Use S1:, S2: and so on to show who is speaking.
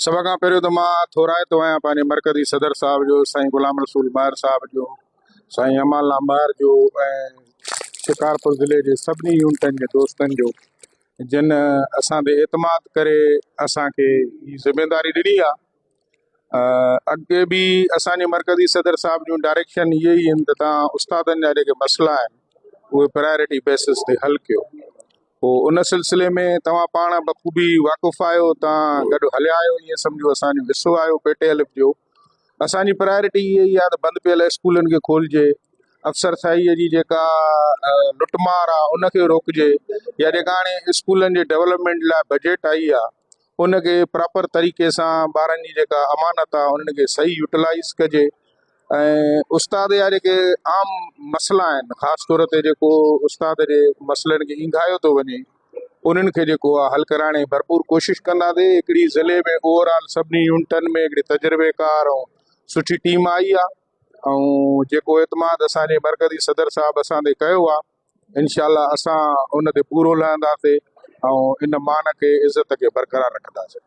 S1: سڀ کان پهريون ته مان ٿورائتو آهيان پنهنجي مرڪزي صدر صاحب جو سائين غلام رسول ماهر صاحب جو سائين امان الله ماهر جو ۽ شڪارپور ضلعي جي سڀني يونٽن جي دوستن جو جن اسان تي اعتماد ڪري اسان کي هي ذميداري ڏني آهي اڳي به اسان جي مرڪزي صدر صاحب جون ڊائريڪشن اهي ئي آهن ته تان استادن جا جيڪي مسئلا آهن اهي پرائرٽي بيسس تي حل ڪيو پوء ان سلسلي ۾ توهان پاڻ بخوبي واقف آهيو، توهان گڏ هليا آهيو، ائين سمجهو اسان جو حصو آهيو پي ٽي الف جو. اسان جي پرائرٽي اها ئي آهي ته بند پيل اسڪولن کي کولجي، افسر شاهيء جي جيڪا لٽ مار آهي ان کي روڪجي يا جيڪا هاڻي اسڪولن جي ڊولپمينٽ لاء بجيٽ آئي آهي ان کي پراپر طريقي سان ٻارن جي جيڪا امانت آهي انهن کي صحيح يوٽيلائيز ڪجي. ۽ استاد جا جيڪي عام مسئلا آهن خاص طور تي جيڪو استاد جي مسئلن کي اينگهايو ٿو وڃي انهن کي جيڪو آهي حل ڪرائڻ جي ڀرپور ڪوشش ڪنداسين هڪڙي ضلعي ۾ اوور آل سڀني يونٽن ۾ هڪڙي تجربيڪار ۽ سٺي ٽيم آئي آهي ۽ جيڪو اعتماد اسان جي مرڪزي صدر صاحب اسان تي ڪيو آهي انشاء الله اسان ان تي پورو لهنداسين ۽ ان مان کي عزت کي برقرار رکنداسين.